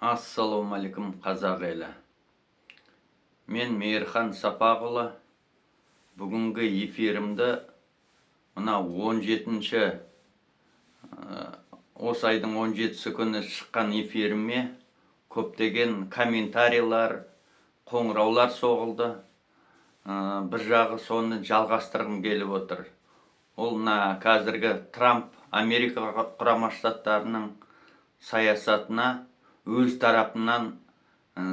Ассалаумағалейкум, қазақ елі! Мен Мейірхан Сапақұлы. Бүгінгі эфирімді мына 17-ші, осы айдың 17-сі күні шыққан эфиріме көптеген комментарийлар, қоңыраулар соғылды. Бір жағы соны жалғастырғым келіп отыр. Ол мына қазіргі Трамп, Америка Құрама Штаттарының саясатына өз тарапымнан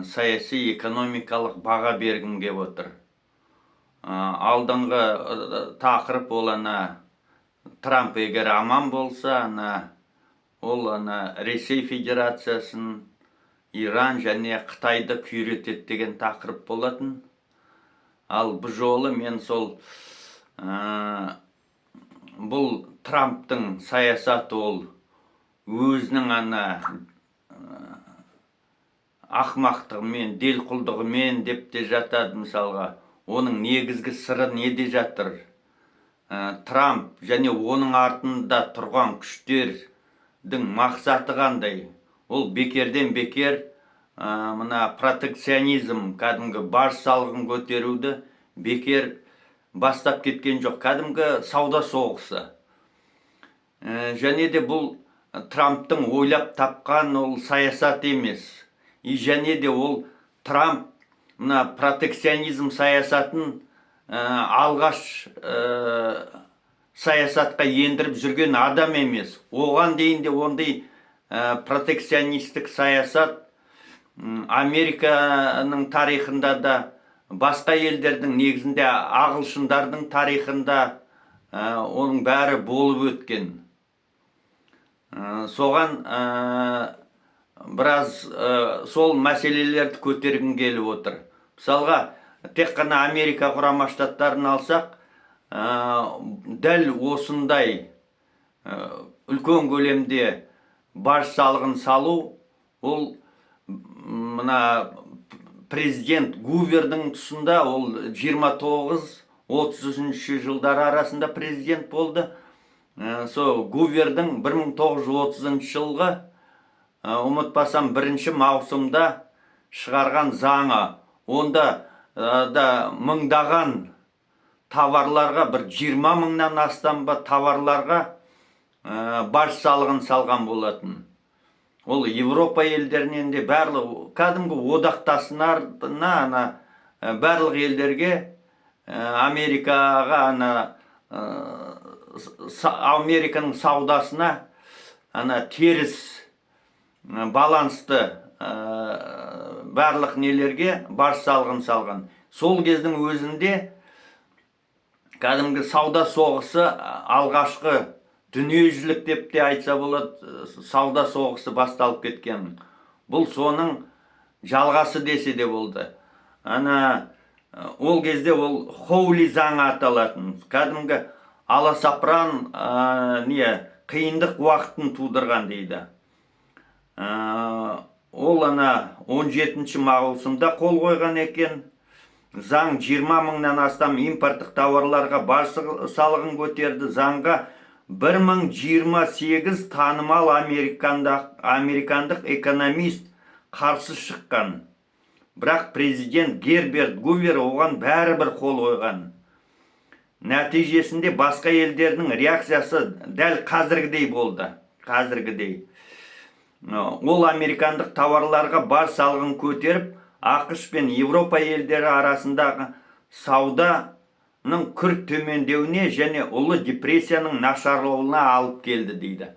саяси, экономикалық баға бергім келіп отыр. Алдыңғы тақырып ол ана Трамп егер аман болса, ана ол ана Ресей Федерациясын, Иран және Қытайды күйретеді деген тақырып болатын. Ал бұл жолы мен сол бұл Трамптың саясаты, ол өзінің ана ақымақтығымен, делқұлдығымен деп те жатады. Мысалға, оның негізгі сыры неде жатыр? Трамп және оның артында тұрған күштердің мақсаты қандай? Ол бекерден бекер мына протекционизм, кәдімгі баж салығын көтеруді бекер бастап кеткен жоқ. Кәдімгі сауда соғысы. Және де бұл Трамптың ойлап тапқан ол саясат емес. И және де ол Трамп мына протекционизм саясатын алғаш саясатқа ендіріп жүрген адам емес. Оған дейін де ондай протекционистік саясат Американың тарихында да, басқа елдердің, негізінде ағылшындардың тарихында оның бәрі болып өткен. Соған біраз сол мәселелерді көтергім келіп отыр. Мысалға, тек қана Америка Құрама Штаттарын алсақ, дәл осындай үлкен көлемде баж салығын салу ол мына президент Гувердің тұсында, ол 29-33 жылдары арасында президент болды. Сол Гувердің 1930 жылғы, ұмытпасам, 1 маусымда шығарған заңы. Онда да мыңдаған товарларға, бір 20 мыңнан астам ба товарларға баж салығын салған болатын. Ол Европа елдерінен де, барлық кәдімгі одақтасына, ана барлық елдерге, Америкаға, ана Американың саудасына ана теріс балансты барлық нелерге баж салығын салған. Сол кездің өзінде кәдімгі сауда соғысы, алғашқы дүниежүзілік деп те айтса болады, сауда соғысы басталып кеткен. Бұл соның жалғасы десе де болды. Ана ол кезде ол Хоули заңы аталатын, кәдімгі аласапыран не қиындық уақытын тудырған дейді. Ол ана 17 маусымда қол қойған екен. Заң 20 мыңнан астам импорттық тауарларға баж салығын көтерді. Заңға 1028 танымал американдық экономист қарсы шыққан, бірақ президент Герберт Гувер оған бәрібір қол қойған. Нәтижесінде басқа елдердің реакциясы дәл қазіргідей болды, қазіргідей. Ол американдық тауарларға баж салығын көтеріп, АҚШ пен Европа елдері арасындағы сауданың күрт төмендеуіне және Ұлы депрессияның нашарлауына алып келді дейді.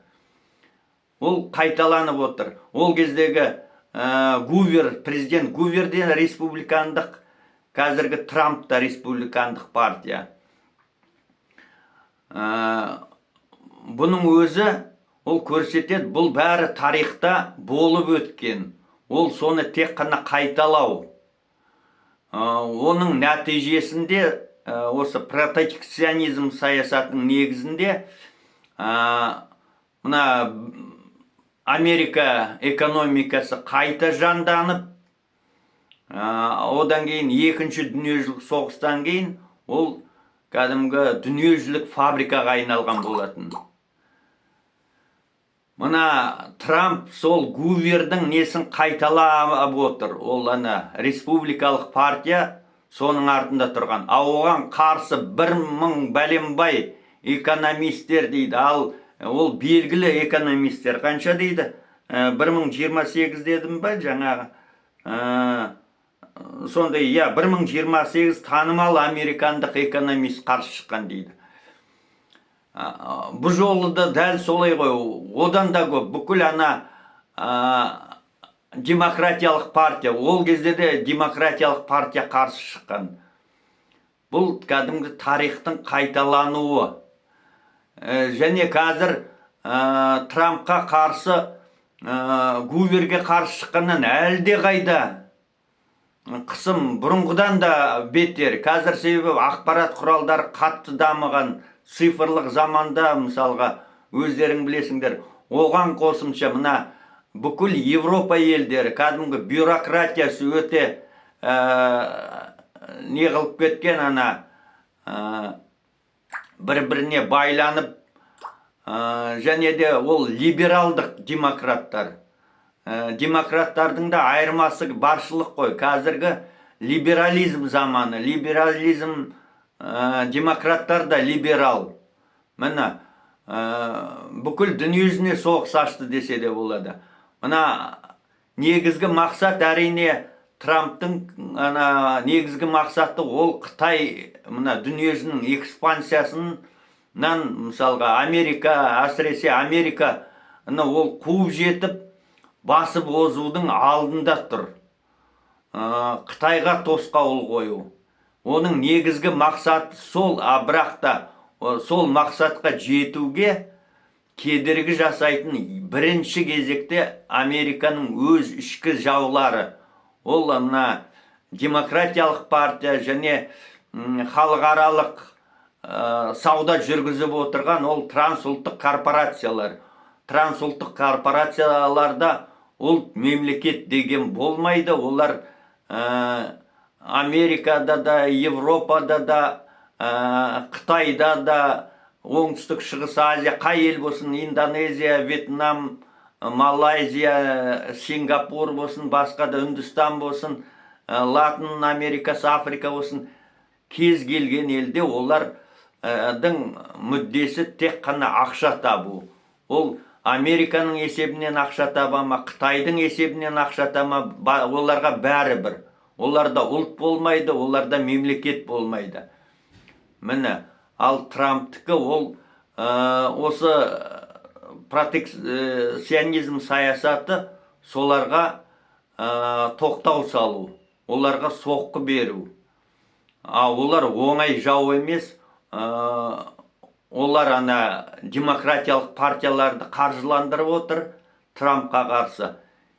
Ол қайталанып отыр. Ол кездегі Гувер, президент Гувер де республикандық, қазіргі Трамп та республикандық партия. Бұның өзі ол көрсетеді, бұл бәрі тарихта болып өткен, ол соны тек қана қайталау. Оның нәтижесінде осы протекционизм саясатының негізінде мына Америка экономикасы қайта жанданып, одан кейін, екінші дүниежүзілік соғыстан кейін ол кәдімгі дүниежүзілік фабрикаға айналған болатын. Мына Трамп сол Гувердің несін қайталап отыр. Ол ана республикалық партия соның артында тұрған. А оған қарсы 1000 бәленбай экономистер дейді. Ал ол белгілі экономистер қанша дейді? 1028 дедім ба жаңағы? Сондай, иә, 1028 танымал американдық экономист қарсы шыққан дейді. Бұл жолы да дәл солай ғой, одан да көп. Бүкіл ана демократиялық партия, ол кезде де демократиялық партия қарсы шыққан. Бұл кәдімгі тарихтың қайталануы. Және қазір Трампқа қарсы, Гуверге қарсы шыққаннан әлде қайда қысым бұрынғыдан да бетер қазір, себебі ақпарат құралдары қатты дамыған цифрлық заманда, мысалға, өздерің білесіңдер. Оған қосымша мына бүкіл Европа елдері кәдімгі бюрократиясы өте не қылып кеткен, ана бір біріне байланып, және де ол либералдық демократтар. Демократтардың да айырмасы баршылық қой. Қазіргі либерализм заманы, либерализм, демократтар да либерал. Міне, бүкіл дүниежүзіне соғыс ашты десе де болады. Мына негізгі мақсат, әрине, Трамптың ана негізгі мақсаты ол Қытай, мына дүниежүзінің экспансиясынан, мысалға, Америка, әсіресе Американы ол қуып жетіп, басып озудың алдында тұр. Қытайға тосқауыл қою оның негізгі мақсаты сол. А бірақ та сол мақсатқа жетуге кедергі жасайтын бірінші кезекте Американың өз ішкі жаулары, ол мына демократиялық партия және халықаралық сауда жүргізіп отырған ол трансұлттық корпорациялар. Трансұлттық корпорацияларда ұлт, мемлекет деген болмайды. Олар Америкада да, Европада да, Қытайда да, Оңтүстік Шығыс Азия, қай ел болсын, Индонезия, Вьетнам, Малайзия, Сингапур болсын, басқа да Үндістан болсын, Латын Америкасы, Африка болсын, кез келген елде олардың мүддесі тек қана ақша табу. Ол Американың есебінен ақша таба ма, Қытайдың есебінен ақша таба ма, оларға бәрібір. Оларда ұлт болмайды, оларда мемлекет болмайды. Міне, ал Трамптікі ол осы протекционизм саясаты соларға тоқтау салу, оларға соққы беру. А олар оңай жау емес. Олар ана демократиялық партияларды қаржыландырып отыр Трампқа қарсы.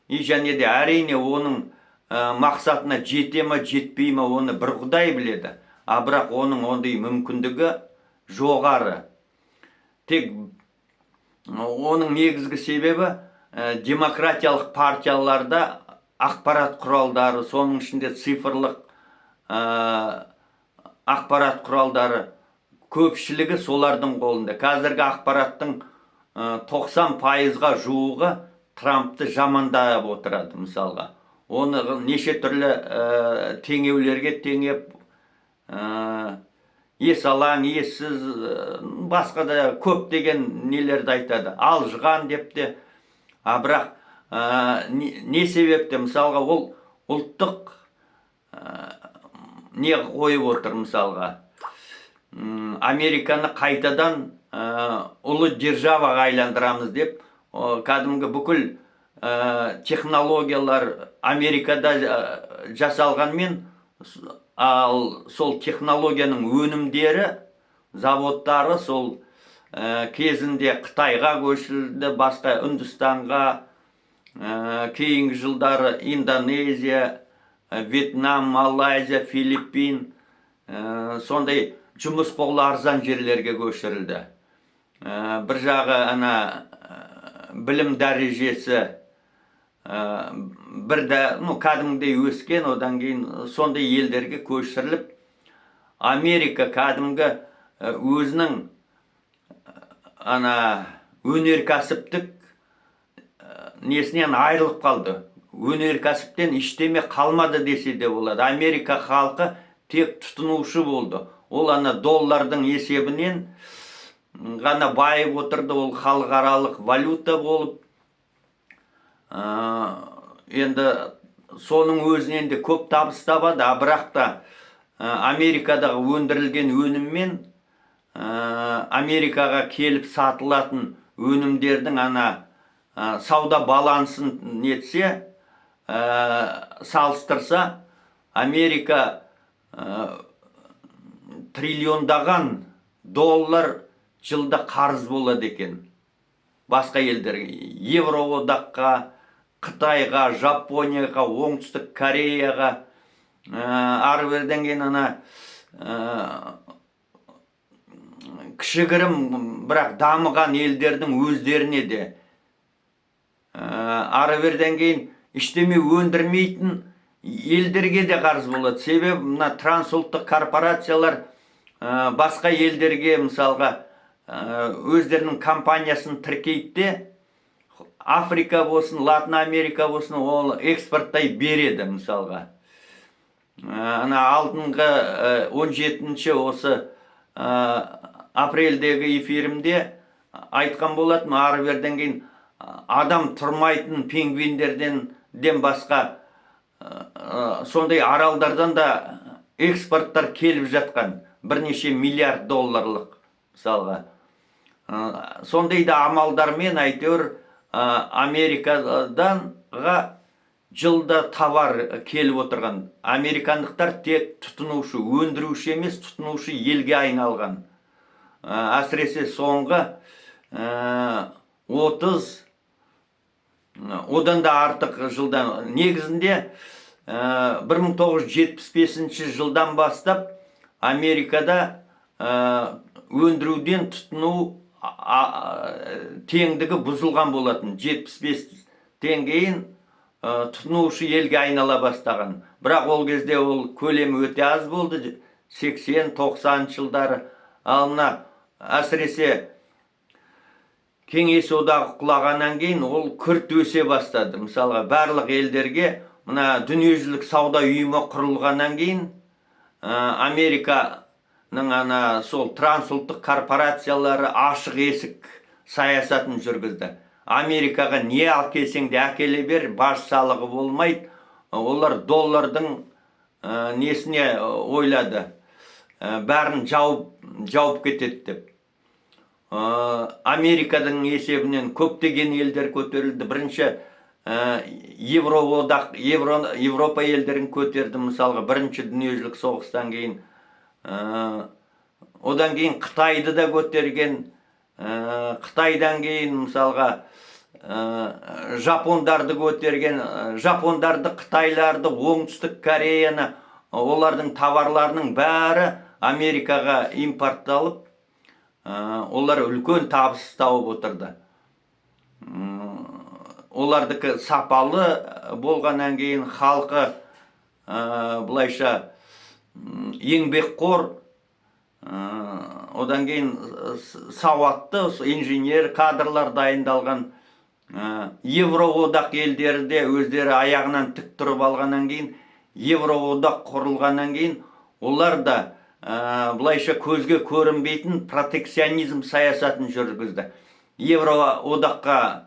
И және де, әрине, оның мақсатына жете ма, жетпей ма, оны бір құдай біледі. А бірақ оның ондай мүмкіндігі жоғары. Тек оның негізгі себебі демократиялық партияларда ақпарат құралдары, соның ішінде цифрлық ақпарат құралдары, көпшілігі солардың қолында. Қазіргі ақпараттың 90%-ға жуығы Трампты жамандап отырады. Мысалға, оны неше түрлі теңеулерге теңеп, есалаң, ессіз, басқа да көптеген нелерді айтады, алжыған деп те. А бірақ не себепті? Мысалға, ол ұлттық не қойып отыр, мысалға, Американы қайтадан ұлы державаға айландырамыз деп, кәдімгі бүкіл технологиялар Америкада жасалғанмен, ал сол технологияның өнімдері, заводтары сол кезінде Қытайға көшірілді, басқа Үндістанға, кейінгі жылдары Индонезия, Вьетнам, Малайзия, Филиппин, сондай жұмыс қолы арзан жерлерге көшірілді. Бір жағы ана білім дәрежесі бір де, ну, кәдімгідей өскен, одан кейін сондай елдерге көшіріліп, Америка кәдімгі өзінің ана өнеркәсіптік несінен айырылып қалды. Өнеркәсіптен ештеме қалмады десе де болады. Америка халқы тек тұтынушы болды. Ол ана доллардың есебінен ғана байып отырды. Ол халықаралық валюта болып, енді соның өзінен де көп табыс табады. А бірақ та Америкадағы өндірілген өніммен Америкаға келіп сатылатын өнімдердің ана сауда балансын нетсе, салыстырса, Америка триллиондаған доллар жылда қарыз болады екен басқа елдерге: Евроодаққа, Қытайға, Жапонияға, Оңтүстік Кореяға. Ары беріден кейін ана кішігірім, бірақ дамыған елдердің өздеріне де, ары беріден кейін ештеме өндірмейтін елдерге де қарыз болады. Себебі мына трансұлттық корпорациялар басқа елдерге, мысалға, өздерінің компаниясын тіркейді де, Африка болсын, Латын Америка болсын, ол экспорттай береді. Мысалға, ана алдыңғы 17 осы апрельдегі эфирімде айтқан болатынмын. Ары беріден кейін адам тұрмайтын пингвиндерден ден басқа сондай аралдардан да экспорттар келіп жатқан, бірнеше миллиард долларлық. Мысалға, сондай да амалдармен әйтеуір Америкаданға жылда товар келіп отырған. Американдықтар тек тұтынушы, өндіруші емес, тұтынушы елге айналған. Әсіресе соңғы 30, одан да артық жылдан, негізінде 1975 жылдан бастап Америкада өндіруден тұтыну теңдігі бұзылған болатын. 75-тен кейін тұтынушы елге айнала бастаған, бірақ ол кезде ол көлемі өте аз болды, 80-90 жылдары. Ал мына әсіресе Кеңес Одағы құлағаннан кейін ол күрт өсе бастады. Мысалға, барлық елдерге мына Дүниежүзілік сауда ұйымы құрылғаннан кейін Американың ана сол трансұлттық корпорациялары ашық есік саясатын жүргізді. Америкаға не әкелсең де әкеле бер, баж салығы болмайды. Олар доллардың несіне ойлады, бәрін жауып кетеді деп. Американың есебінен көптеген елдер көтерілді. Бірінші Евроодақ, Европа елдерін көтерді, мысалға, Бірінші дүниежүзілік соғыстан кейін. Одан кейін Қытайды да көтерген. Қытайдан кейін, мысалға, жапондарды көтерген. Жапондарды, қытайларды, Оңтүстік Кореяны, олардың товарларының бәрі Америкаға импортталып, олар үлкен табыс тауып отырды. Олардікі сапалы болғаннан кейін, халқы былайша еңбекқор, одан кейін сауатты, инженер кадрлар дайындалған. Евроодақ елдері де өздері аяғынан тік тұрып алғаннан кейін, Евроодақ құрылғаннан кейін, олар да былайша көзге көрінбейтін протекционизм саясатын жүргізді. Евроодаққа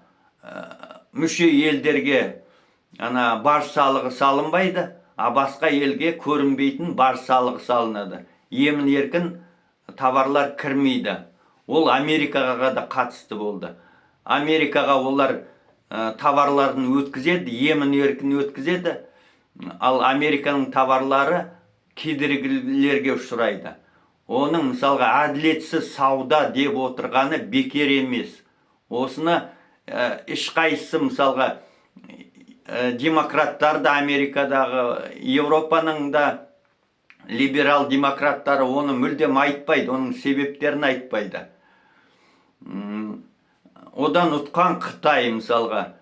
мүше елдерге ана баж салығы салынбайды, а басқа елге көрінбейтін баж салығы салынады, емін еркін товарлар кірмейді. Ол Америкаға да қатысты болды. Америкаға олар товарларын өткізеді, емін еркін өткізеді, ал Американың товарлары кедергілерге ұшырайды. Оның, мысалға, әділетсіз сауда деп отырғаны бекер емес. Осыны ешқайсысы, мысалға, демократтар да, Америкадағы, Европаның да либерал демократтары оны мүлдем айтпайды, оның себептерін айтпайды. Одан ұтқан Қытай. Мысалға,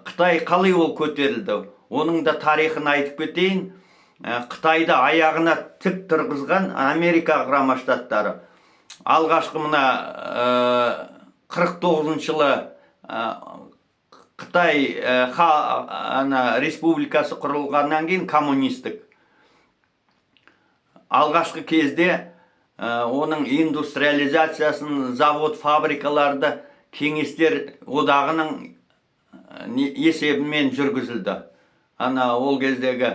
Қытай қалай ол көтерілді, оның да тарихын айтып кетейін. Қытайды аяғына тік тұрғызған Америка Құрама Штаттары. Алғашқы мына 49 жылы Қытай ана республикасы құрылғаннан кейін, коммунистік, алғашқы кезде оның индустриализациясын, завод, фабрикаларды Кеңестер Одағының есебімен жүргізілді. Ана ол кездегі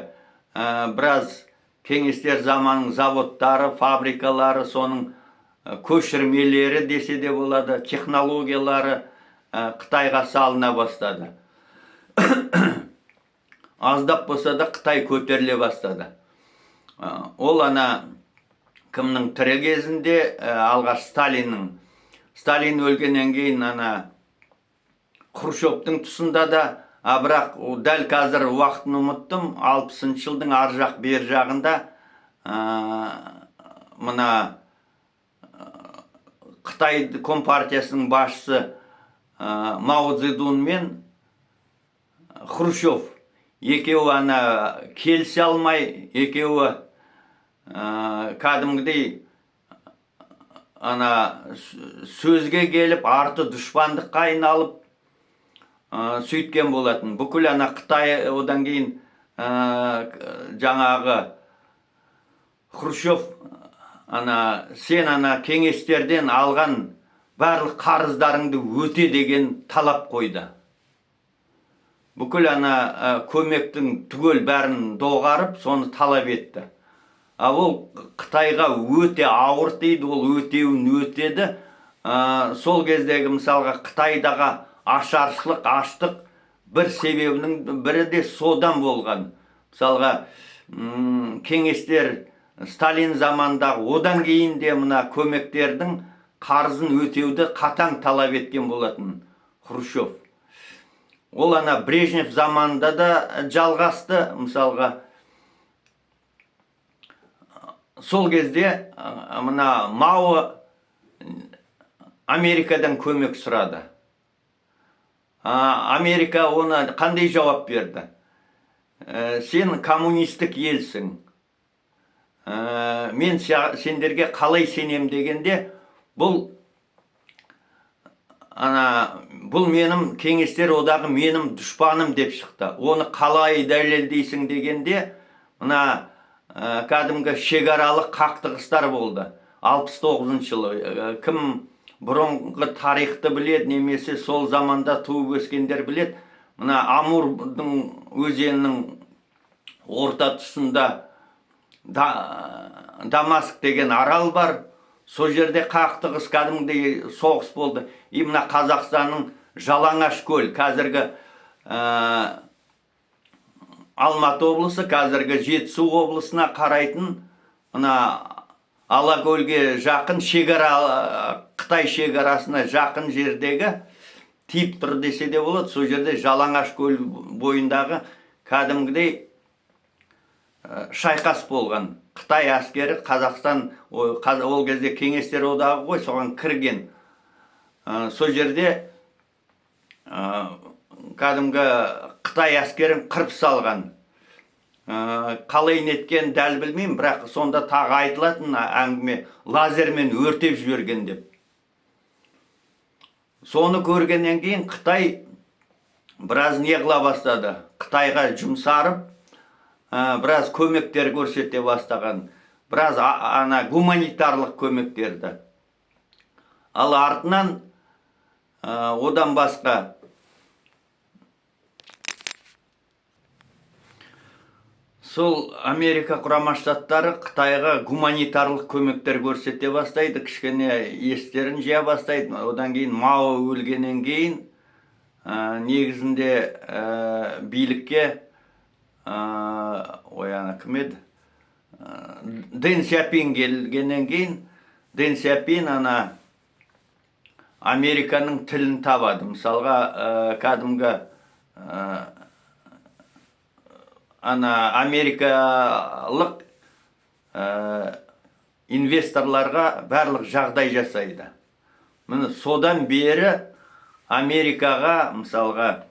біраз кеңестер заманының заводтары, фабрикалары, соның көшірмелері десе де болады, технологиялары Қытайға салына бастады. Аздап болса да Қытай көтеріле бастады. Ол ана кімнің тірі кезінде, алғаш Сталиннің, Сталин өлгеннен кейін ана Хрущевтің тұсында да, а бірақ ол дәл қазір уақытын ұмыттым, 60-жылдың ар жақ бер жағында мына Қытай компартиясының басшысы Мао Цзэдун мен Хрущев екеуі ана келісе алмай, екеуі кәдімгідей ана сөзге келіп, арты дұшпандыққа айналып, сөйткен болатын. Бүкіл ана Қытай одан кейін жаңағы Хрущев ана сен ана кеңестерден алған барлық қарыздарыңды өте деген талап қойды. Бүкіл ана көмектің түгел бәрін доғарып, соны талап етті. А ол Қытайға өте ауыр тиді, ол өтеуін өтеді. Сол кездегі, мысалға, Қытайдағы ашаршылық, аштық бір себебінің бірі де содан болған. Мысалға, кеңестер, Сталин замандағы, одан кейін де мына көмектердің қарызын өтеуді қатаң талап еткен болатын Хрущев. Ол ана Брежнев заманында да жалғасты. Мысалға, сол кезде мына Мао Америкадан көмек сұрады. Америка оны қандай жауап берді? Сен коммунистік елсің, мен сендерге қалай сенем дегенде, бұл ана бұл менің Кеңестер Одағы менің дұшпаным деп шықты. Оны қалай дәлелдейсің дегенде, мына кәдімгі шекаралық қақтығыстар болды 69 жылы. Кім бұрынғы тарихты біледі немесе сол заманда туып өскендер біледі, мына Амурдың өзенінің орта тұсында Дамаск деген арал бар. Сол жерде қақтығыс, кәдімгідей соғыс болды. И мына Қазақстанның Жалаңаш көл, қазіргі Алматы облысы, қазіргі Жетісу облысына қарайтын мына Алакөлге жақын шекара, Қытай шекарасына жақын жердегі тиіп тұр десе де болады. Сол жерде Жалаңаш көл бойындағы кәдімгідей шайқас болған. Қытай әскері Қазақстан, ол кезде Кеңестер Одағы ғой, соған кірген. Сол жерде кәдімгі Қытай әскерін қырып салған. Қалай неткен, дәл білмеймін, бірақ сонда тағы айтылатын әңгіме, лазермен өртеп жіберген деп. Соны көргеннен кейін Қытай біраз не қыла бастады, Қытайға жұмсарып, біраз көмектер көрсете бастаған, біраз ана гуманитарлық көмектерді. Ал артынан одан басқа сол Америка Құрама Штаттары Қытайға гуманитарлық көмектер көрсете бастайды, кішкене естерін жия бастайды. Одан кейін Мао өлгеннен кейін негізінде билікке ой, ана кім еді, Дэн Сяопин келгеннен кейін, Дэн Сяопин ана Американың тілін табады. Мысалға, кәдімгі ана америкалық инвесторларға барлық жағдай жасайды. Міне, содан бері Америкаға, мысалға,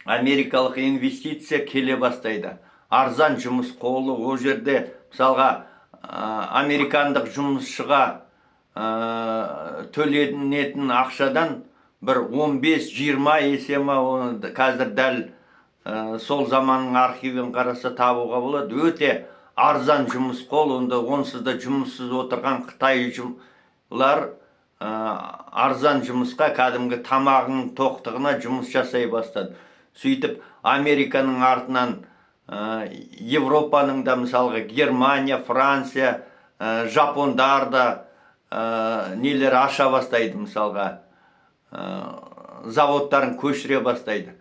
америкалық инвестиция келе бастайды, арзан жұмыс қолы. Ол жерде, мысалға, американдық жұмысшыға төленетін ақшадан бір 15-20 есе ма, оны қазір дәл сол заманның архивін қараса, табуға болады. Өте арзан жұмыс қол. Онда онсыз да жұмыссыз отырған қытайлар арзан жұмысқа, кәдімгі тамағының тоқтығына жұмыс жасай бастады. Сөйтіп, Американың артынан Европаның да, мысалға, Германия, Франция, жапондар да нелер аша бастайды, мысалға, заводтарын көшіре бастайды.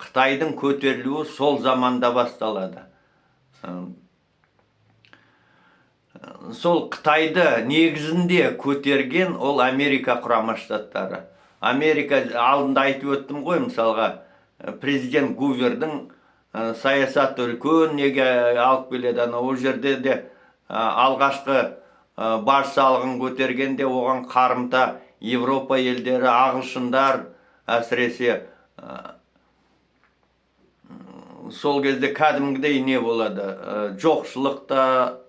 Қытайдың көтерілуі сол заманда басталады. Сол Қытайды негізінде көтерген ол Америка Құрама Штаттары. Америка, алдында айтып өттім ғой, мысалға, президент Гувердің саясаты үлкен неге алып келеді. Ана ол жерде де алғашқы баж салығын көтергенде, оған қарымта Европа елдері, ағылшындар әсіресе, сол кезде кәдімгідей не болады, жоқшылық та,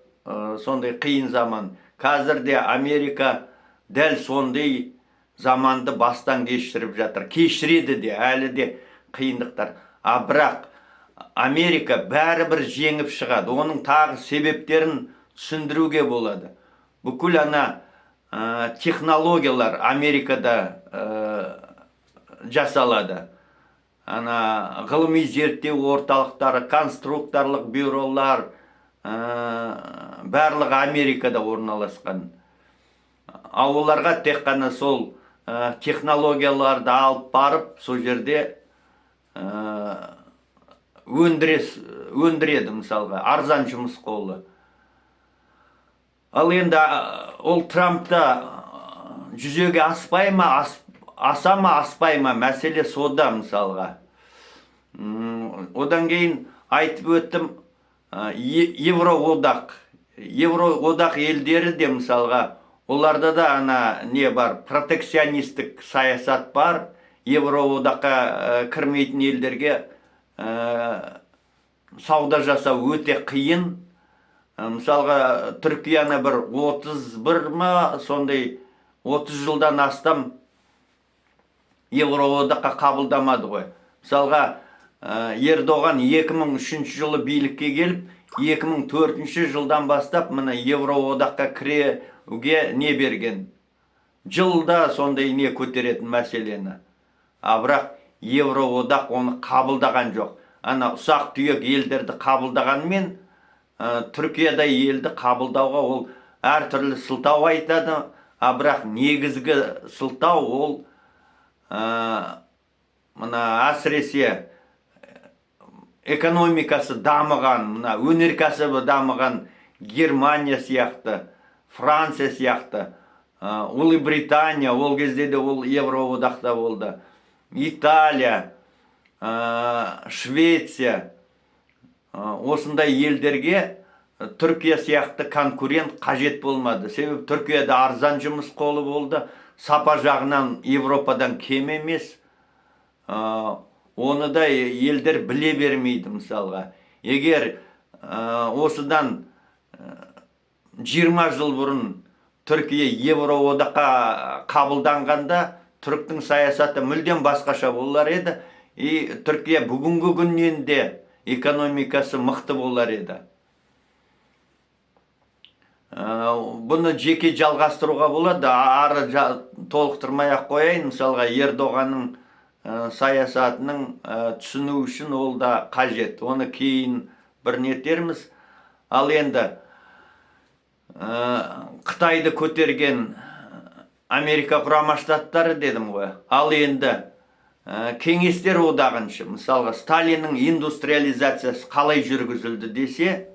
сондай қиын заман. Қазір де Америка дәл сондай заманды бастан кешіріп жатыр, кешіреді де, әлі де қиындықтар. А бірақ Америка бәрібір жеңіп шығады. Оның тағы себептерін түсіндіруге болады. Бүкіл ана технологиялар Америкада жасалады, ана ғылыми зерттеу орталықтары, конструкторлық бюролар, барлығы Америкада орналасқан. А оларға тек қана сол технологияларды алып барып, сол жерде өндіреді, мысалға, арзан жұмыс қолы. Ал енді ол Трампта жүзеге аспай ма, аса ма, аспай ма, мәселе сода, мысалға. Одан кейін айтып өттім, Евроодақ елдері де, мысалға, оларда да ана не бар, протекционистік саясат бар. Евроодаққа кірмейтін елдерге сауда жасау өте қиын. Мысалға, Түркияны бір 31 ма, сондай 30 жылдан астам Евроодаққа қабылдамады ғой. Мысалға, Ердоған 2003 жылы билікке келіп, 2004 жылдан бастап мына Евроодаққа кіруге не берген, жылда сондай не көтеретін мәселені. А бірақ Евроодақ оны қабылдаған жоқ. Ана ұсақ түйек елдерді қабылдағанмен, Түркиядай елді қабылдауға ол әртүрлі сылтау айтады. А бірақ негізгі сылтау ол мына әсіресе экономикасы дамыған, мына өнеркәсібі дамыған Германия сияқты, Франция сияқты, Ұлыбритания, ол кезде де ол Евроодақта болды, Италия, Швеция, осындай елдерге Түркия сияқты конкурент қажет болмады. Себебі Түркияда арзан жұмыс қолы болды, сапа жағынан Европадан кем емес. Оны да елдер біле бермейді. Мысалға, егер осыдан 20 жыл бұрын Түркия Евроодаққа қабылданғанда, түріктің саясаты мүлдем басқаша болар еді, и Түркия бүгінгі күннен де экономикасы мықты болар еді. Бұны жеке жалғастыруға болады, ары толықтырмай ақ қояйын. Мысалға, Ердоғанның саясатының түсіну үшін ол да қажет, оны кейін бір нетерміз. Ал енді Қытайды көтерген Америка Құрама Штаттары дедім ғой. Ал енді Кеңестер Одағыншы, мысалға, Сталиннің индустриализациясы қалай жүргізілді десе,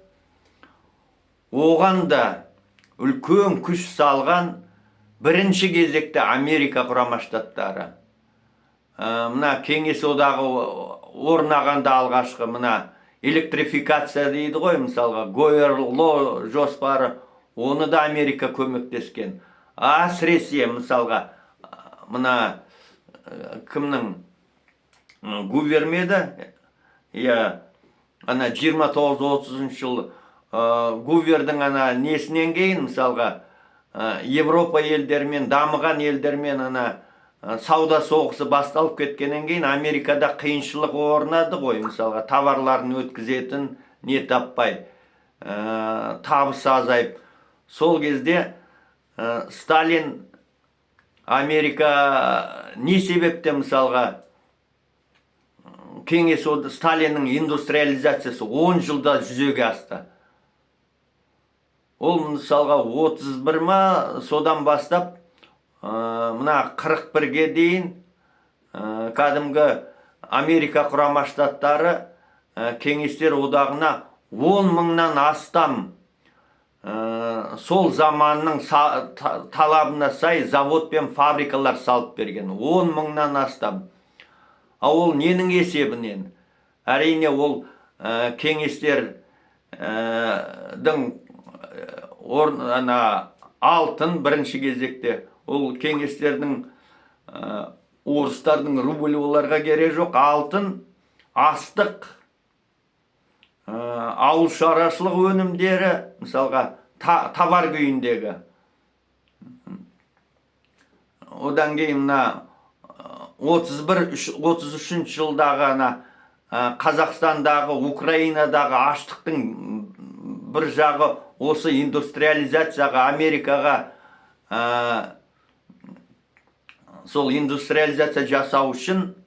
оған да үлкен күш салған бірінші кезекте Америка Құрама Штаттары. Мына Кеңес Одағы орнағанда алғашқы мына электрификация дейді ғой, мысалға, ГОЭЛРО жоспары, оны да Америка көмектескен. Әсіресе, мысалға, мына кімнің, Гувер ме еді, иә, ана 29-30 жыл, Гувердің ана несінен кейін, мысалға, Европа елдерімен, дамыған елдермен ана Сауда соғысы басталып кеткеннен кейін Америкада қиыншылық орнады ғой, мысалға, товарларын өткізетін не таппай, табысы азайып. Сол кезде Сталин Америка не себептен, мысалға, Кеңес Сталиннің индустриализациясы 10 жылда жүзеге асты. Ол, мысалға, 31 ма, содан бастап мына 41-ге дейін кәдімгі Америка Құрама Штаттары Кеңестер Одағына 10 мыңнан астам сол заманның талабына сай завод пен фабрикалар салып берген. 10 мыңнан астам. А ол ненің есебінен? Әрине, ол кеңестердің ана алтын, бірінші кезекте ол кеңестердің, орыстардың рубль оларға керек жоқ, алтын, астық, ауыл шаруашылық өнімдері, мысалға, товар күйіндегі. Одан кейін мына 31 33 жылдағы ана Қазақстандағы, Украинадағы аштықтың бір жағы осы индустриализацияға, Америкаға сол индустриализация жасау үшін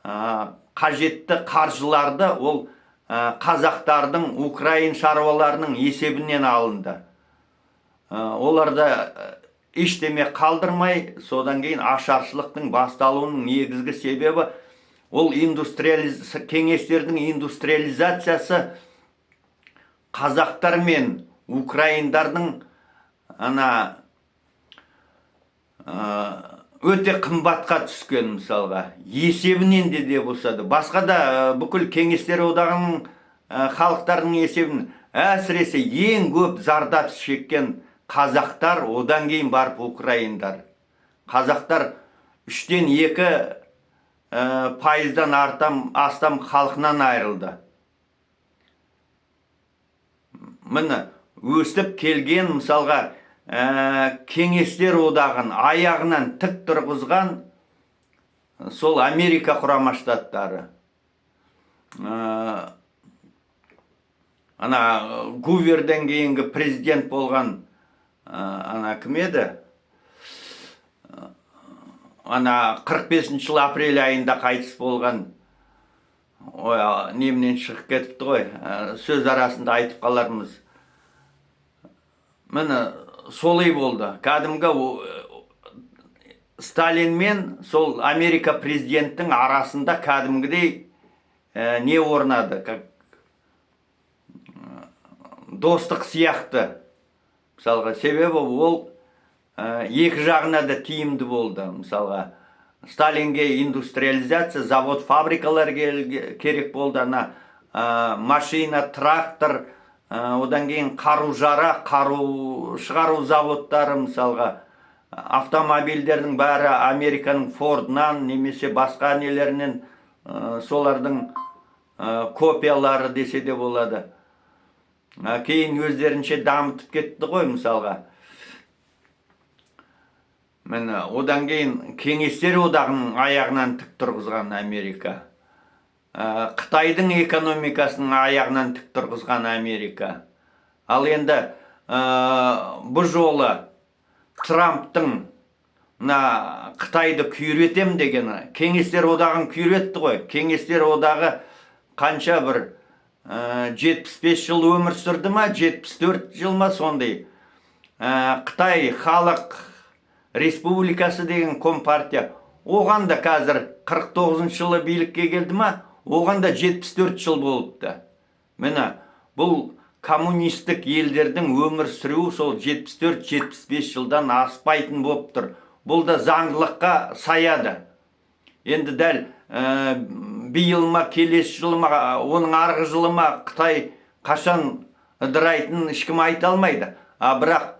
қажетті қаржыларды ол қазақтардың, украин шаруаларының есебінен алынды. Оларда ештеме қалдырмай, содан кейін ашаршылықтың басталуының негізгі себебі ол кеңестердің индустриализациясы қазақтар мен украиндардың ана өте қымбатқа түскен, мысалға, есебінен де болса да, басқа да бүкіл Кеңестер Одағының халықтарының есебін, әсіресе ең көп зардап шеккен қазақтар, одан кейін барып украиндар. Қазақтар 2,3 пайыздан астам халқынан айырылды. Міне, өстіп келген, мысалға, Кеңестер Одағын аяғынан тік тұрғызған сол Америка Құрама Штаттары. Ана Гуверден кейінгі президент болған ана кім еді, ана 45 жылы апрель айында қайтыс болған, ой, немнен шығып кетіпті ғой, сөз арасында айтып қалармыз. Міне, солай болды. Кәдімгі Сталин мен сол Америка президенттің арасында кәдімгідей не орнады, как достық сияқты, мысалға. Себебі ол екі жағына да тиімді болды. Мысалға, Сталинге индустриализация, завод, фабрикалар керек болды, ана машина, трактор, одан кейін қару жарақ, қару шығару заводтары, мысалға, автомобильдердің бәрі Американың Фордынан немесе басқа нелерінен, солардың копиялары десе де болады. Кейін өздерінше дамытып кетті ғой, мысалға. Міне, одан кейін Кеңестер Одағының аяғынан тік тұрғызған Америка. Қытайдың экономикасының аяғынан тік тұрғызған Америка. Ал енді бұл жолы Трамптың мына Қытайды күйретем дегені, Кеңестер Одағын күйретті ғой. Кеңестер Одағы қанша бір 75 жыл өмір сүрді ма, 74 жыл ма, сондай. Қытай Халық Республикасы деген компартия, оған да қазір 49 жылы билікке келді ма, оған да 74 жыл болыпты. Міне, бұл коммунистік елдердің өмір сүруі сол 74-75 жылдан аспайтын болып тұр. Бұл да заңдылыққа саяды. Енді дәл биыл ма, келесі жылы ма, оның арғы жылы ма, Қытай қашан ыдырайтынын ешкім айта алмайды. А бірақ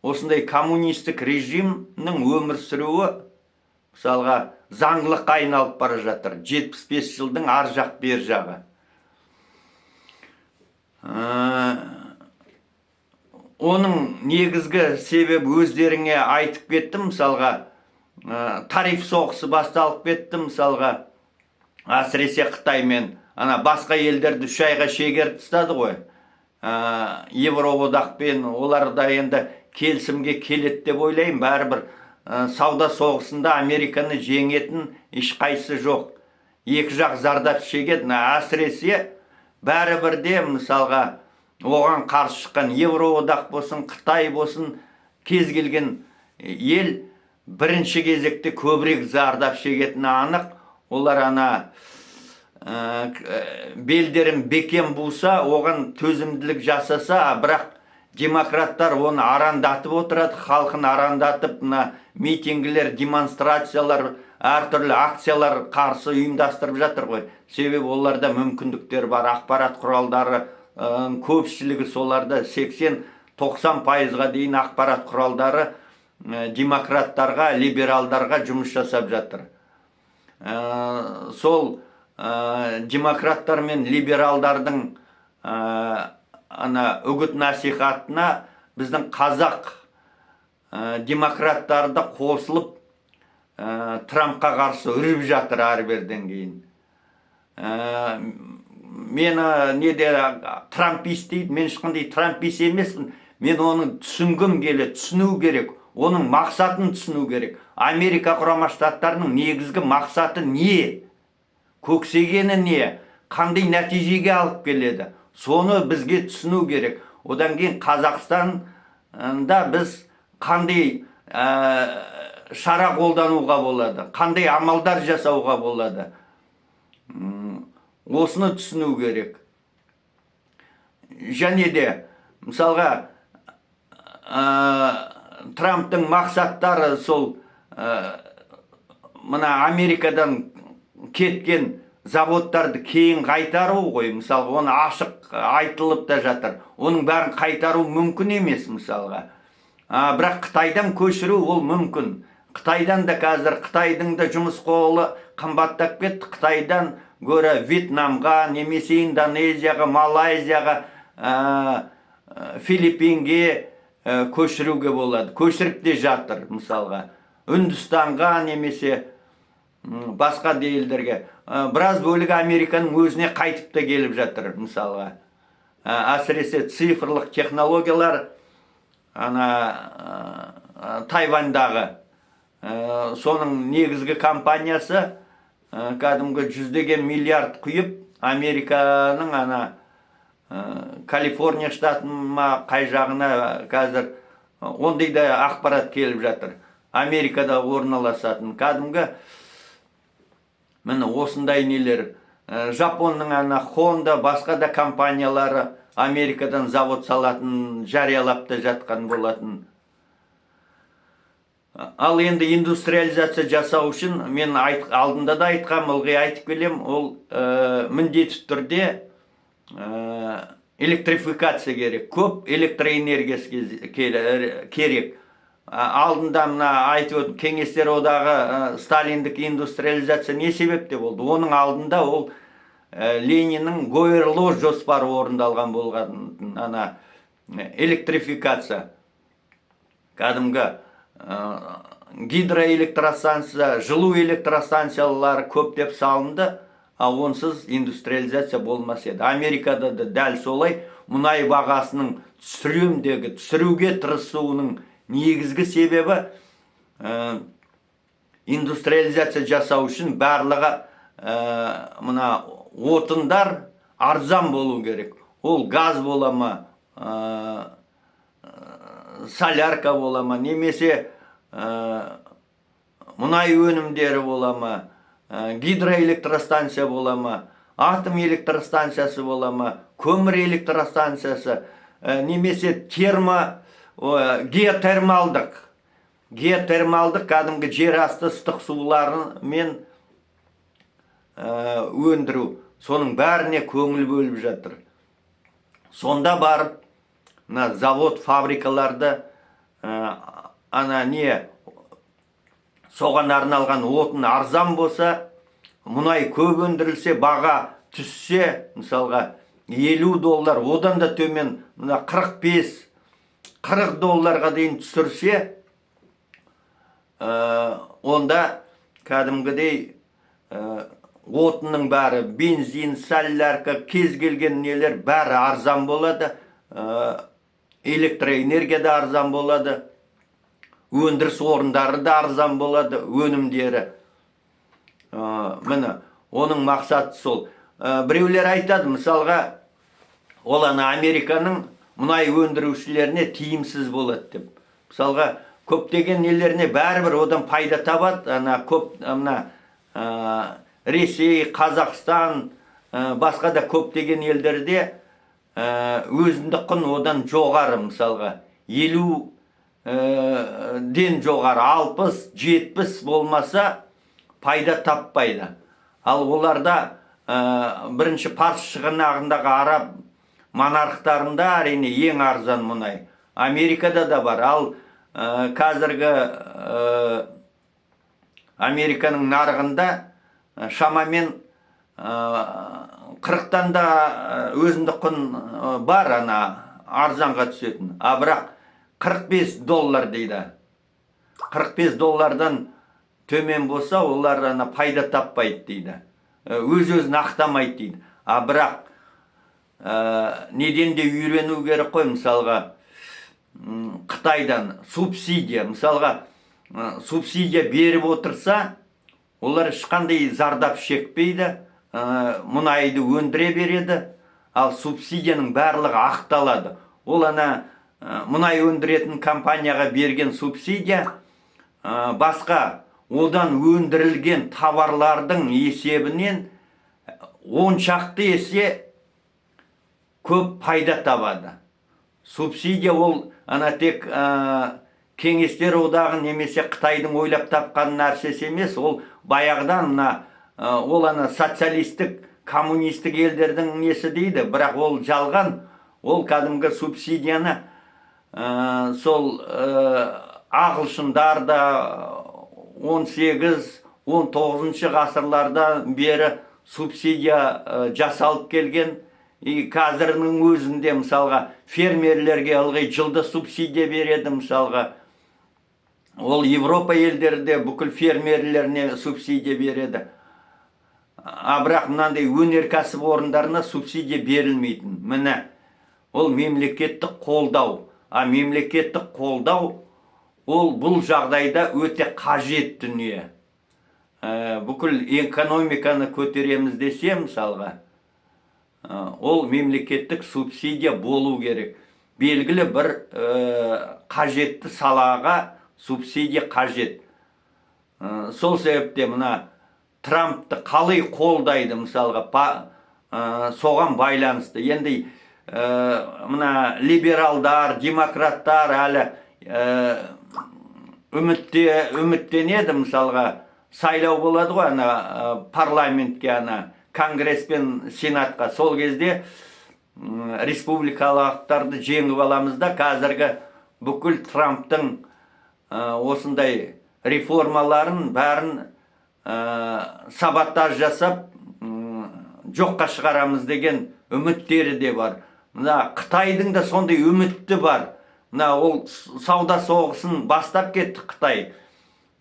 осындай коммунистік режимнің өмір сүруі, мысалға, заңдылыққа айналып бара жатыр. 75 жылдың ар жақ бер жағы. Оның негізгі себебі өздеріңе айтып кеттім. Мысалға, тариф соғысы басталып кетті, мысалға, әсіресе Қытаймен. Ана басқа елдерді 3 айға шегеріп тастады ғой. Евроодақпен олар да енді келісімге келеді деп ойлаймын. Бәрібір сауда соғысында Американы жеңетін ешқайсысы жоқ, екі жақ зардап шегеді. Әсіресе бәрібір де, мысалға, оған қарсы шыққан Евроодақ болсын, Қытай болсын, кез келген ел бірінші кезекте көбірек зардап шегетіні анық. Олар ана белдерін бекем буса, оған төзімділік жасаса. Бірақ демократтар оны арандатып отырады, халқын арандатып, мына митингілер, демонстрациялар, әртүрлі акциялар қарсы ұйымдастырып жатыр ғой. Себебі оларда мүмкіндіктер бар, ақпарат құралдары көпшілігі соларда, 80-90%-ға дейін ақпарат құралдары демократтарға, либералдарға жұмыс жасап жатыр. Сол демократтар мен либералдардың ана үгіт насихатына біздің қазақ демократтары да қосылып, Трампқа қарсы үріп жатыр ары беріден кейін. Мені неде трампист дейді, мен ешқандай трампист емеспін. Мен оны түсінгім келеді, түсіну керек, оның мақсатын түсіну керек. Америка Құрама Штаттарының негізгі мақсаты не, көксегені не, қандай нәтижеге алып келеді, соны бізге түсіну керек. Одан кейін Қазақстанда біз қандай шара қолдануға болады, қандай амалдар жасауға болады, осыны түсіну керек. Және де, мысалға, Трамптың мақсаттары сол мына Америкадан кеткен заводтарды кейін қайтару ғой, мысалға. Оны ашық айтылып та жатыр. Оның бәрін қайтару мүмкін емес, мысалға. Бірақ Қытайдан көшіру ол мүмкін. Қытайдан да қазір, Қытайдың да жұмыс қолы қымбаттап кетті. Қытайдан гөрі Вьетнамға немесе Индонезияға, Малайзияға, Филиппинге көшіруге болады, көшіріп те жатыр, мысалға, Үндістанға немесе басқа да елдерге. Біраз бөлігі Американың өзіне қайтып та келіп жатыр, мысалға. Әсіресе цифрлық технологиялар ана Тайваньдағы соның негізгі компаниясы кәдімгі жүздеген миллиард құйып, Американың ана Калифорния штатына ма, қай жағына, қазір ондай да ақпарат келіп жатыр, Америкада орналасатын. Кәдімгі міне осындай нелер. Жапонның ана Honda, басқа да компаниялары Америкадан завод салатын жариялап та жатқан болатын. Ал енді индустриализация жасау үшін, мен алдында да айтқам, ылғи айтып келем, ол міндетті түрде электрификация керек, көп электроэнергиясы керек. Алдында мына айтып өттім, Кеңестер Одағы, сталиндік индустриализация не себепте болды? Оның алдында ол Лениннің ГОЭЛРО жоспары орындалған болған. Ана электрификация, кәдімгі гидроэлектростанция, жылу электростанциялары көптеп салынды. А онсыз индустриализация болмас еді. Америкада да дәл солай. Мұнай бағасының түсіремдегі түсіруге тырысуының негізгі себебі индустриализация жасау үшін барлығы мына отындар арзан болу керек. Ол газ бола ма, солярка бола ма немесе мұнай өнімдері бола ма, гидроэлектростанция бола ма, атом электростанциясы бола ма, көмір электростанциясы немесе геотермалдық, кәдімгі жер асты ыстық суларымен өндіру, соның бәріне көңіл бөліп жатыр. Сонда барып мына завод, фабрикаларды ана не, соған арналған отын арзан болса, мұнай көп өндірілсе, баға түссе, мысалға, 50 доллар, одан да төмен, мына 45 40 долларға дейін түсірсе, онда кәдімгідей отынның бәрі, бензин, солярка, кез келген нелер бәрі арзан болады, электроэнергия да арзан болады, өндіріс орындары да арзан болады, өнімдері. Міне, оның мақсаты сол. Біреулер айтады, мысалға, ол ана Американың мұнай өндірушілеріне тиімсіз болады деп. Мысалға, көптеген нелеріне бәрібір одан пайда табады. Ана көп мына Ресей, Қазақстан, басқа да көптеген елдерде өзіндік құн одан жоғары, мысалға, 50 ден жоғары, 60, 70 болмаса, пайда таппайды. Ал оларда бірінші Парсы шығанағындағы араб монархтарында, әрине, ең арзан мұнай. Америкада да бар. Ал қазіргі Американың нарығында шамамен 40-тан да өзіндік құн бар ана арзанға түсетін. А бірақ 45 доллар дейді. 45 доллардан төмен болса, олар ана пайда таппайды дейді. Өз өзін ақтамайды дейді. А бірақ неден де үйрену керек қой, мысалға, Қытайдан субсидия, мысалға, субсидия беріп отырса, олар ешқандай зардап шекпейді, мұнайды өндіре береді, ал субсидияның барлығы ақталады. Ол ана мұнай өндіретін компанияға берген субсидия басқа одан өндірілген товарлардың есебінен 10 шақты есе көп пайда табады. Субсидия ол ана тек Кеңестер Одағы немесе Қытайдың ойлап тапқан нәрсесі емес, ол баяғыдан мына ол ана социалистік, коммунистік елдердің несі дейді, бірақ ол жалған. Ол кәдімгі субсидияны сол ағылшындар да 18-19 ғасырлардан бері субсидия жасалып келген. И қазірінің өзінде, мысалға, фермерлерге ылғи жылда субсидия береді, мысалға. Ол Европа елдерінде бүкіл фермерлеріне субсидия береді. А бірақ мынандай өнеркәсіп орындарына субсидия берілмейтін. Міне, ол мемлекеттік қолдау. А мемлекеттік қолдау ол бұл жағдайда өте қажет дүние. Бүкіл экономиканы көтереміз десе, мысалға, ол мемлекеттік субсидия болу керек. Белгілі бір қажетті салаға субсидия қажет. Сол себепте мына Трампты қалай қолдайды, мысалға, соған байланысты. Енді мына либералдар, демократтар әлі үміттенеді, мысалға, сайлау болады ғой ана парламентке, ана конгресс пен сенатқа. Сол кезде республикалықтарды жеңіп аламыз да, қазіргі бүкіл Трамптың осындай реформаларын бәрін саботаж жасап, жоққа шығарамыз деген үміттері де бар. Мына Қытайдың да сондай үміті бар. Мына ол сауда соғысын бастап кетті Қытай.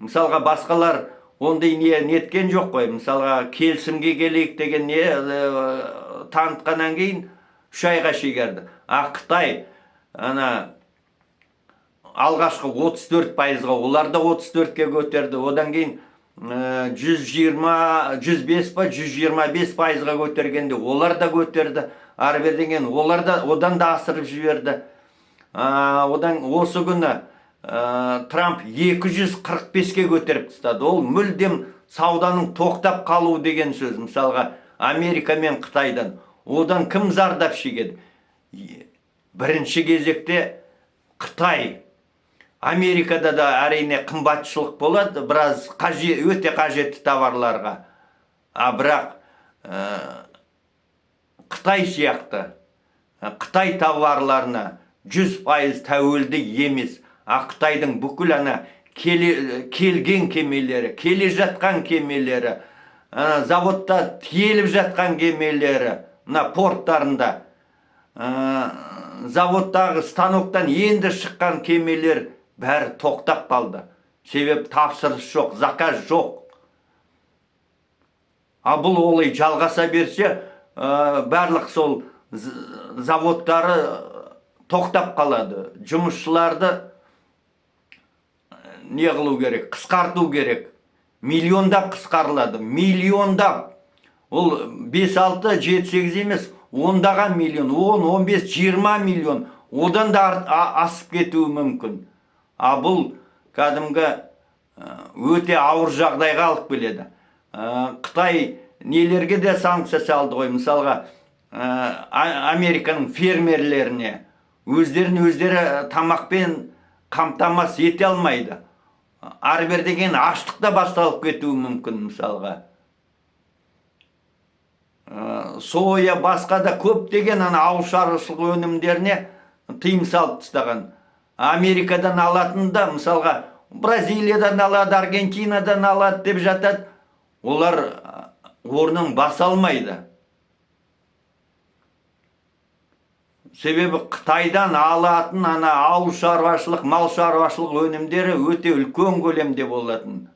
Мысалға, басқалар ондай не неткен жоқ қой. Мысалға, келісімге келейік деген не танытқаннан кейін 3 айға шегерді. А Қытай ана алғашқы 34%-ға, олар да 34-ке көтерді. Одан кейін 120, 105 па, 125%-ға көтергенде, олар да көтерді. Ары беріден кейін олар да одан да асырып жіберді. Одан осы күні Трамп 245-ке көтеріп тастады. Ол мүлдем сауданың тоқтап қалуы деген сөз, мысалға, Америка мен Қытайдан. Одан кім зардап шегеді? Бірінші кезекте Қытай. Америкада да, әрине, қымбатшылық болады біраз өте қажетті товарларға. А бірақ Қытай сияқты Қытай товарларына 100% тәуелді емес. А Қытайдың бүкіл ана келген кемелері, келе жатқан кемелері, ана заводта тиеліп жатқан кемелері, мына порттарында. Заводтағы станоктан енді шыққан кемелер бәрі тоқтап қалды. Себеп тапсырыс жоқ, заказ жоқ. А бұл олай жалғаса берсе, барлық сол заводтары тоқтап қалады. Жұмысшыларды не қылу керек? Қысқарту керек. Миллиондап қысқарылады, миллиондап. Ол 5, 6, 7, 8 емес, ондаған миллион, 10, 15, 20 миллион, одан да асып кетуі мүмкін. А бұл кәдімгі өте ауыр жағдайға алып келеді. Қытай нелерге де санкция салды ғой, мысалға, Американың фермерлеріне. Өздерін өздері тамақпен қамтамасыз ете алмайды. Ары бері деген аштық та басталып кетуі мүмкін, мысалға. Соя, басқа да көптеген ана ауыл шаруашылығы өнімдеріне тыйым салып тастаған. Америкадан алатын да, мысалға, Бразилиядан алады, Аргентинадан алады деп жатады. Олар орнын баса алмайды. Себебі Қытайдан алатын ана ауыл шаруашылық, мал шаруашылық өнімдері өте үлкен көлемде болатын.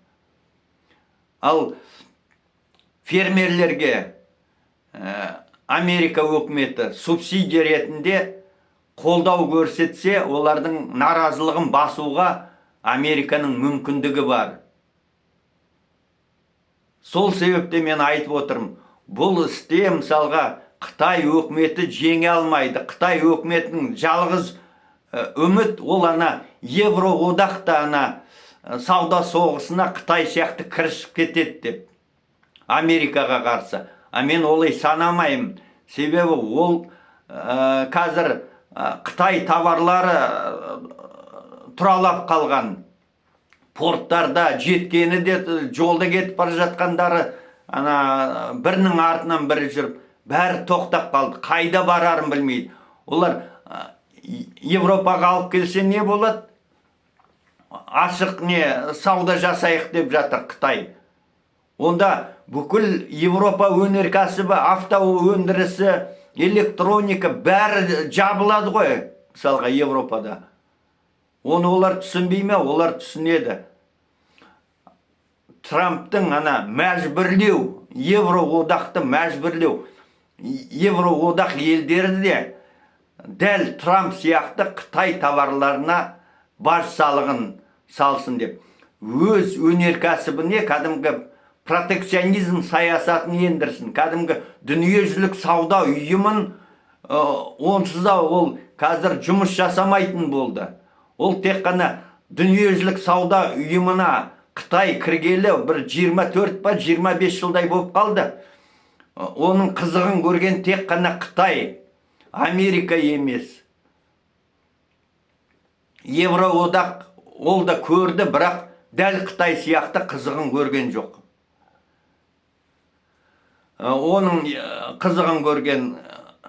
Ал фермерлерге Америка өкіметі субсидия ретінде қолдау көрсетсе, олардың наразылығын басуға Американың мүмкіндігі бар. Сол себепте мен айтып отырмын, бұл істе, мысалға, Қытай өкіметі жеңе алмайды. Қытай өкіметінің жалғыз үміт ол ана Евроодақ та ана сауда соғысына Қытай сияқты кірісіп кетеді деп Америкаға қарсы. А мен олай санамаймын. Себебі ол қазір Қытай товарлары тұралап қалған. Порттарда жеткені де, жолда кетіп бара жатқандары, ана бірінің артынан бірі жүріп, бәрі тоқтап қалды. Қайда барарын білмейді. Олар Европаға алып келсе, не болады? Ашық не сауда жасайық деп жатыр Қытай. Онда бүкіл Европа өнеркәсібі, авто өндірісі, электроника, бәрі жабылады ғой, мысалға, Европада. Оны олар түсінбей ме? Олар түсінеді. Трамптың ана мәжбүрлеу, Евроодақты мәжбүрлеу, Евроодақ елдері де дәл Трамп сияқты Қытай товарларына баж салығын салсын деп, өз өнеркәсібіне кәдімгі протекционизм саясатын ендірсін, кәдімгі Дүниежүзілік сауда ұйымын онсыз да ол қазір жұмыс жасамайтын болды. Ол тек қана Дүниежүзілік сауда ұйымына Қытай кіргелі бір 24 па, 25 жылдай болып қалды. Оның қызығын көрген тек қана Қытай, Америка емес. Евроодақ ол да көрді, бірақ дәл Қытай сияқты қызығын көрген жоқ. Оның қызығын көрген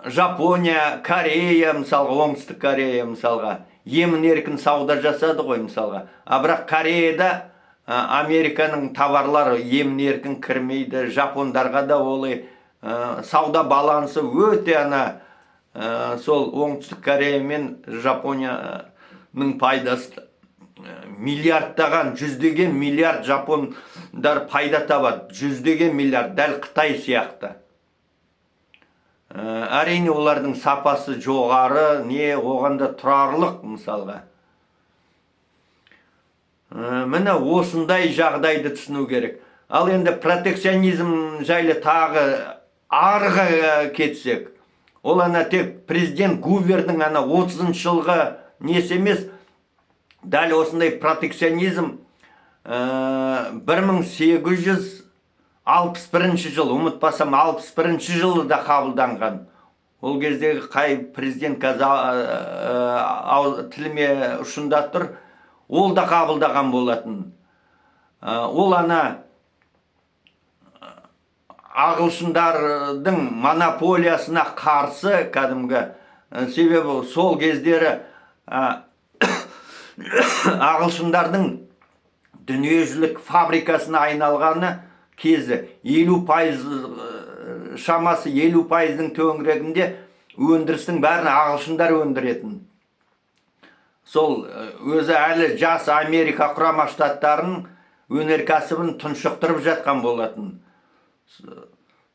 Жапония, Корея, мысалға, Оңтүстік Корея, мысалға, емін еркін сауда жасады ғой, мысалға. А бірақ Кореяда Американың товарлары емін еркін кірмейді, жапондарға да олай сауда балансы өте ана сол Оңтүстік Корея мен Жапонияның пайдасы миллиардтаған, жүздеген миллиард жапондар пайда табады, жүздеген миллиард, дәл Қытай сияқты. Әрине, олардың сапасы жоғары, не оған да тұрарлық, мысалға. Міне, осындай жағдайды түсіну керек. Ал енді протекционизм жайлы тағы арғы кетсек, ол ана тек президент Гувердің ана 30 жылғы несі емес, дәл осындай протекционизм 1861 жыл, ұмытпасам, 61 жылы да қабылданған. Ол кездегі қай президент, қазір тіліме ұшында тұр, ол да қабылдаған болатын. Ол ана ағылшындардың монополиясына қарсы кәдімгі, себебі сол кездері ағылшындардың дүниежүзілік фабрикасына айналғаны кезі, 50%, шамасы 50%-дың төңірегінде Өндірістің бәрін ағылшындар өндіретін. Сол өзі әлі жас Америка Құрама Штаттарын өнеркәсібін тұншықтырып жатқан болатын.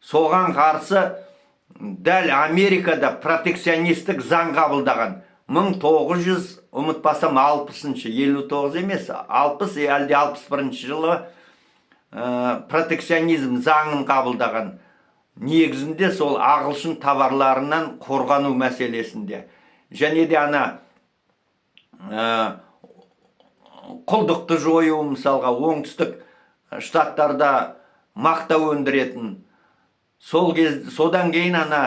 Соған қарсы дәл Америкада протекционистік заң қабылдаған. 1900, ұмытпасам, 60-шы, 59 емес, 60 әлде 61 жылы протекционизм заңын қабылдаған. Негізінде сол ағылшын товарларынан қорғану мәселесінде. Және де ана құлдықты жою, мысалға, оңтүстік штаттарда мақта өндіретін. Сол кез, содан кейін ана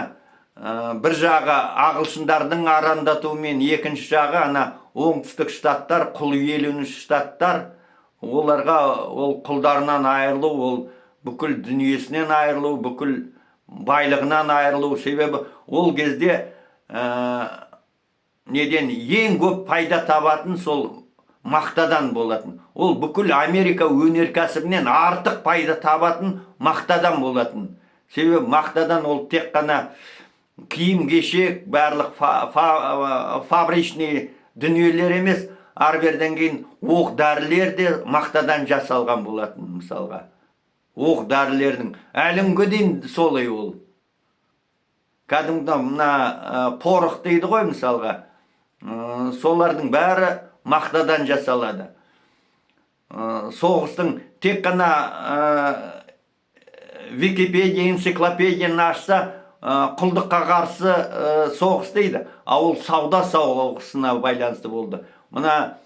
бір жағы ағылшындардың арандатуымен, екінші жағы ана оңтүстік штаттар, құл иеленуші штаттар, оларға ол құлдарынан айырылу, ол бүкіл дүниесінен айырылу, бүкіл байлығынан айырылу. Себебі ол кезде неден ең көп пайда табатын сол мақтадан болатын. Ол бүкіл Америка өнеркәсібінен артық пайда табатын мақтадан болатын. Себебі мақтадан ол тек қана киім кешек, барлық фабричный дүниелер емес, ары беріден кейін оқ дәрілер де мақтадан жасалған болатын. Мысалға, оқ дәрілердің әлі күнге дейін солай. Ол кәдімгі мына порох дейді ғой, мысалға, солардың бәрі мақтадан жасалады. Соғыстың тек қана Википедия, энциклопедияны ашса, құлдыққа қарсы соғыс дейді, а ол сауда соғысына байланысты болды, мына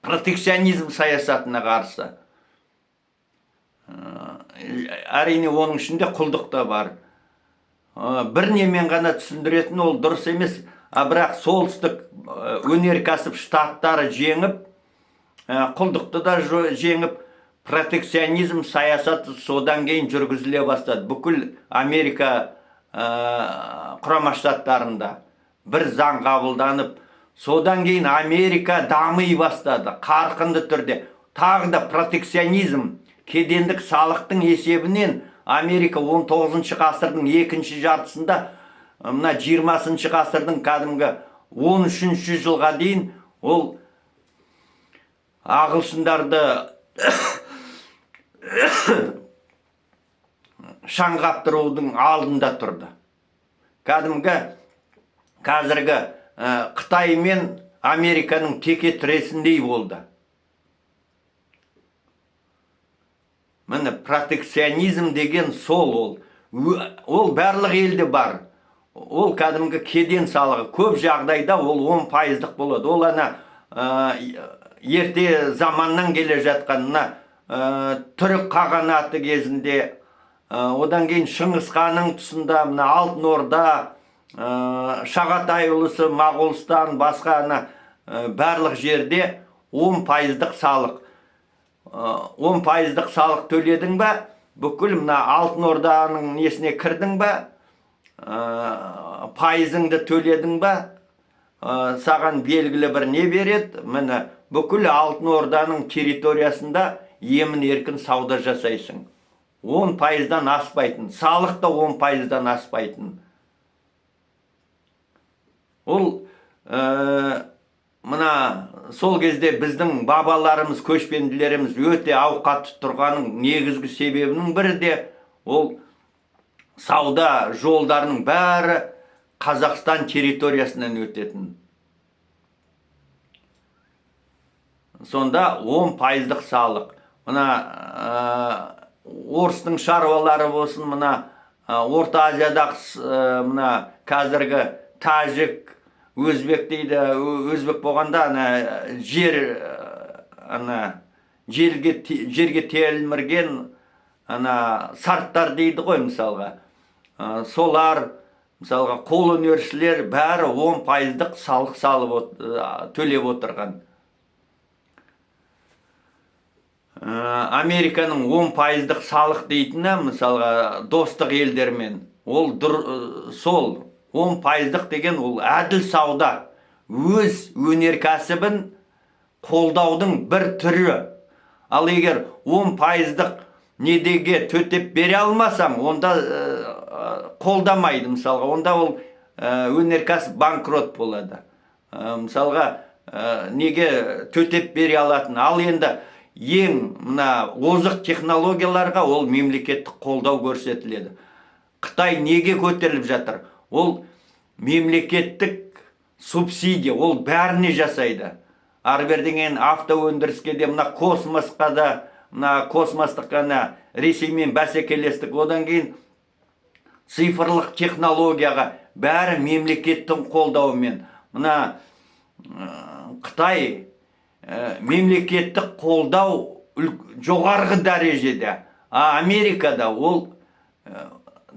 протекционизм саясатына қарсы. Әрине, оның ішінде құлдық та бар. Бір немен ғана түсіндіретін ол дұрыс емес. А бірақ солтүстік өнеркәсіп штаттары жеңіп, құлдықты да жеңіп, протекционизм саясаты содан кейін жүргізіле бастады. Бүкіл Америка Құрама Штаттарында бір заң қабылданып, содан кейін Америка дами бастады қарқынды түрде. Тағы да протекционизм, кедендік салықтың есебінен Америка 19 ғасырдың екінші жартысында, мына 20 ғасырдың кәдімгі 13 жылға дейін ол ағылшындарды шаң қаптырудың алдында тұрды. Кәдімгі қазіргі Қытай мен Американың теке тіресіндей болды. Міне, протекционизм деген сол. Ол барлық елде бар. Ол кәдімгі кеден салығы. Көп жағдайда ол 10 пайыздық болады. Ол ана ерте заманнан келе жатқан, мына түрік қағанаты кезінде, одан кейін Шыңғыс ханның тұсында, мына Алтын Орда, Шағатай ұлысы, Моғолстан, басқа ана барлық жерде 10 пайыздық салық. 10 пайыздық салық төледің ба, бүкіл мына Алтын Орданың несіне кірдің ба, пайызыңды төледің ба, саған белгілі бір не береді. Міне, бүкіл Алтын Орданың территориясында емін еркін сауда жасайсың. 10 пайыздан аспайтын, салық та 10 пайыздан аспайтын. Ол мына сол кезде біздің бабаларымыз, көшпенділеріміз өте ауқатты тұрғанның негізгі себебінің бірі де ол сауда жолдарының бәрі Қазақстан территориясынан өтетін. Сонда 10 пайыздық салық. Мына орыстың шаруалары болсын, мына Орта Азиядағы мына қазіргі тәжік, өзбек дейді. Өзбек болғанда ана жер, ана жерге телмірген ана сарттар дейді ғой, мысалға. Солар, мысалға, қолөнершілер бәрі 10 пайыздық салық салып төлеп отырған. Американың 10 пайыздық салық дейтіні, мысалға, достық елдермен, ол сол 10 пайыздық деген ол әділ сауда, өз өнеркәсібін қолдаудың бір түрі. Ал егер 10 пайыздық недеге төтеп бере алмасаң, онда қолдамайды, мысалға, онда ол Өнеркәсіп банкрот болады. Мысалға, неге төтеп бере алатын? Ал енді ең мына озық технологияларға ол мемлекеттік қолдау көрсетіледі. Қытай неге көтеріліп жатыр? Ол мемлекеттік субсидия, ол бәріне жасайды. Ары беріден кейін автоөндіріске де, мына космосқа да, мына космостық ана Ресеймен бәсекелестік, одан кейін цифрлық технологияға, бәрі мемлекеттің қолдауымен. Мына Қытай мемлекеттік қолдау жоғарғы дәрежеде, а Америкада ол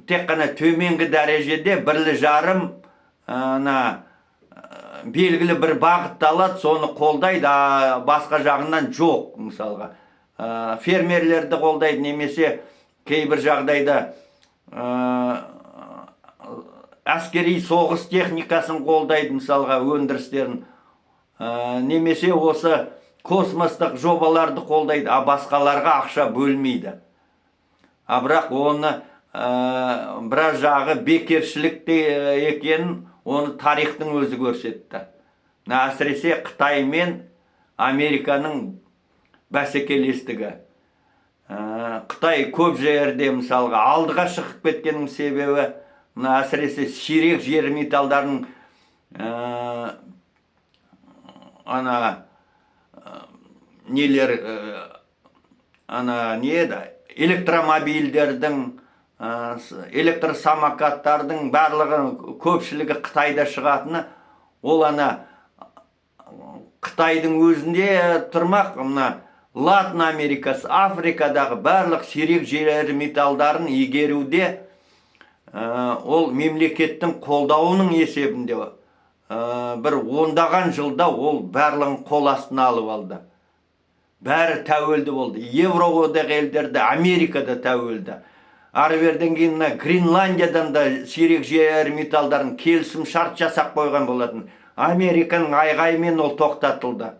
тек қана төменгі дәрежеде, бірлі жарым ана белгілі бір бағытты алады, соны қолдайды, а басқа жағынан жоқ. Мысалға, фермерлерді қолдайды немесе кейбір жағдайда әскери соғыс техникасын қолдайды, мысалға, өндірістерін, немесе осы космостық жобаларды қолдайды, а басқаларға ақша бөлмейді. А бірақ оны біраз жағы бекершілік те екенін оны тарихтың өзі көрсетті. Мына әсіресе Қытай мен Американың бәсекелестігі. Қытай көп жерде, мысалға, алдыға шығып кеткенінің себебі мына әсіресе сирек жер металдарының ана нелер, ана не еді, электромобильдердің, электросамокаттардың барлығы, көпшілігі Қытайда шығатыны. Ол ана Қытайдың өзінде тұрмақ, мына Латын Америкасы, Африкадағы барлық сирек жер металдарын игеруде ол мемлекеттің қолдауының есебінде бір ондаған жылда ол барлығын қол астына алып алды, бәрі тәуелді болды. Евроодақ елдері, Америка да тәуелді. Ары беріден кейін мына Гренландиядан да сирек жер металдарын келісім шарт жасап қойған болатын. Американың айғайымен ол тоқтатылды.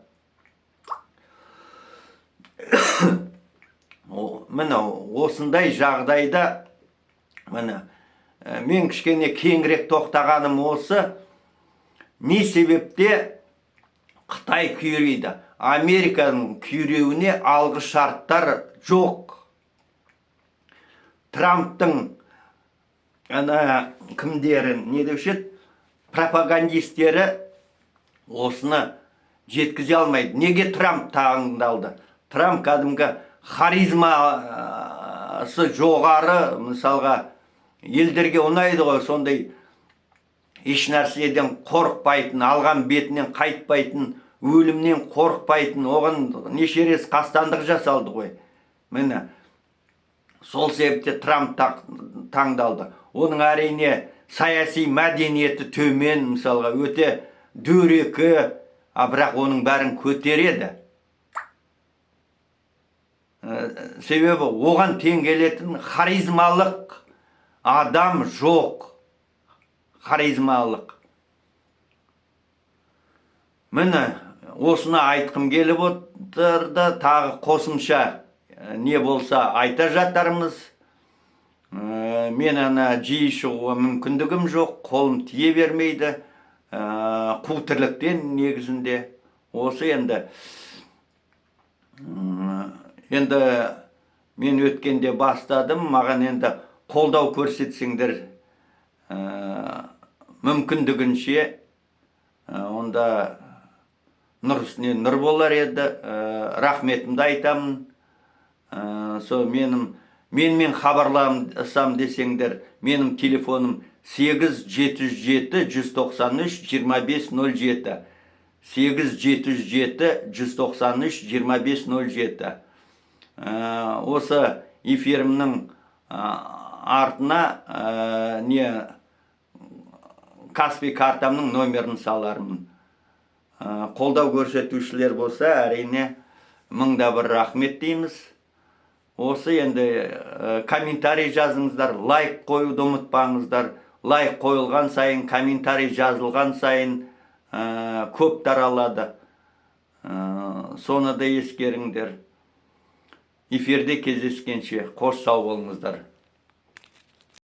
Міне, осындай жағдайда, міне, мен кішкене кеңірек тоқтағаным осы: не себепте Қытай күйрейді? Американың күйреуіне алғы шарттар жоқ. Трамптың ана кімдері, не деуші еді, пропагандистері осыны жеткізе алмайды. Неге Трамп таңдалды? Трамп кәдімгі харизмасы жоғары, мысалға, елдерге ұнайды ғой сондай еш нәрседен қорықпайтын, алған бетінен қайтпайтын, өлімнен қорықпайтын. Оған неше рет қастандық жасалды ғой. Міне, сол себепте Трамп таңдалды. Оның, әрине, саяси мәдениеті төмен, мысалға, өте дөрекі, а бірақ оның бәрін көтереді. Себебі оған тең келетін харизмалық адам жоқ, харизмалық. Міне, осыны айтқым келіп отырды. Тағы қосымша не болса, айта жатармыз. Мен ана жиі шығуға мүмкіндігім жоқ, қолым тие бермейді. Қу тірліктен негізінде осы. Енді мен өткенде бастадым, маған енді қолдау көрсетсеңдер, мүмкіндігінше, онда нұр үстіне нұр болар еді. Рахметімді айтамын. Сол менің менімен хабарласам десеңдер, менің телефоным 8 707 193 25 07, 8 707 193 25 07. Осы эфирімнің артына не, Каспи картамның номерін салармын. Қолдау көрсетушілер болса, әрине, мыңда бір рахмет дейміз. Осы енді комментарий жазыңыздар, лайк қоюды ұмытпаңыздар. Лайк қойылған сайын, комментарий жазылған сайын көп таралады. Соны да ескеріңдер. Эфирде кездескенше, қош, сау болыңыздар.